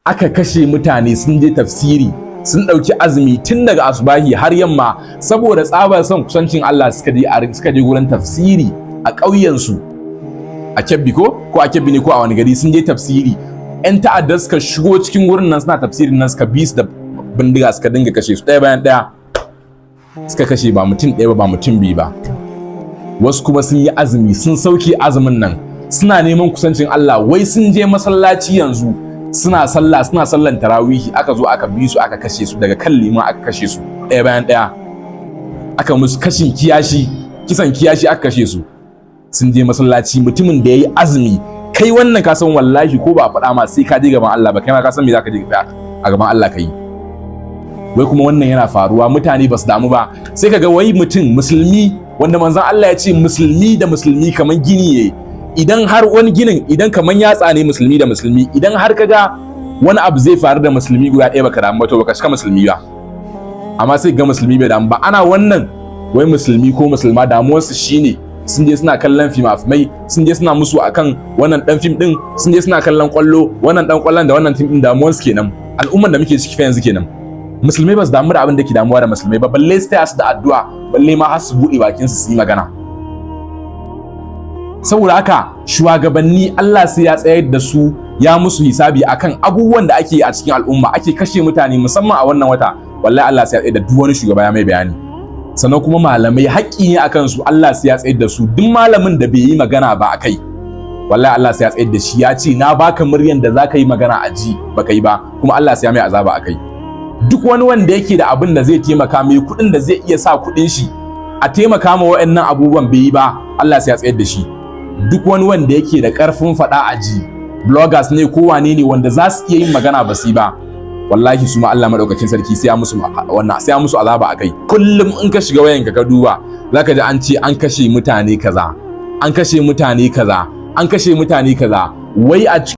Aka kashe mutane sun je tafsiri, sun ɗauki azumi tun daga asubahi har yamma, saboda tsabar son kusancin Allah suka je gurin tafsiri a ƙauyensu a Kebbi, ko a Kebbi ne ko a wani gari. Sun je tafsiri, 'yan ta'adda suka shigo cikin wurin nan suna tafsirin nan, suka bi su da bindiga, suka dinga kashe su ɗaya bayan ɗaya. Suka kashe ba mutum ɗaya ba, ba mutum biyu ba. Wasu kuma sun yi azumi, sun sauke azumin nan, suna neman kusancin Allah, wai sun je masallaci yanzu suna sallah, suna sallan tarawihi, aka zo aka bi su aka kashe su, daga kan liman aka kashe su ɗaya bayan ɗaya, aka musu kashin kiyashi, kisan kiyashi aka kashe su. Sun je masallaci, mutumin da ya yi azumi. Kai wannan ka san wallahi ko ba a faɗa ma sai ka je gaban Allah ba, kai ma ka san me zaka je a gaban Allah ka yi. Wai kuma wannan yana faruwa, mutane ba su damu ba. Sai kaga wai mutum musulmi, wanda manzon Allah ya ce musulmi da musulmi kaman gini ne, idan har wani ginin idan kaman yatsa ne musulmi da musulmi, idan har kaga wani abu zai faru da musulmi guda ɗaya baka damu ba, to baka cika musulmi ba. Amma sai ga musulmi bai damu ba. Ana wannan, wai musulmi ko musulma damuwarsu shine sun je suna kallon fimafimai, sun je suna musu akan wannan dan fim din, sun je suna kallon kwallo, wannan dan kwallon da wannan fim din, damuwarsu kenan. Al'umman da muke ciki fa yanzu kenan. Musulmai ba su damu da abin da ke damuwa da musulmai ba, balle su taya su da addu'a, balle ma har su buɗe bakin su su yi magana. Saboda haka shugabanni, Allah sai ya tsayar da su, ya musu hisabi akan abubuwan da ake a cikin al'umma, ake kashe mutane, musamman a wannan wata. Wallahi Allah sai ya tsayar da duk wani shugaba, ya mai bayani. Sannan kuma malamai haƙƙi ne akan su, Allah sai ya tsayar da su. Duk malamin da bai yi magana ba akai, wallahi Allah sai ya tsayar da shi, ya ce na baka muryan da zaka yi magana a ji, baka yi ba, kuma Allah sai ya mai azaba akai. Duk wani wanda yake da abin da zai taimaka, mai kuɗin da zai iya sa kuɗin shi a taimaka ma wa'annan abubuwan, bai yi ba, Allah sai ya tsayar da shi. Duk wani wanda yake da ƙarfin faɗa a ji, bloggers ne ko wane ne, wanda za su iya yin magana ba su yi ba, wallahi su ma Allah madaukakin sarki sai ya musu wannan, sai ya musu azaba akai. Kullum in ka shiga wayanka ka duba, zaka ji an ce an kashe mutane kaza, an kashe mutane kaza, an kashe mutane kaza, wai a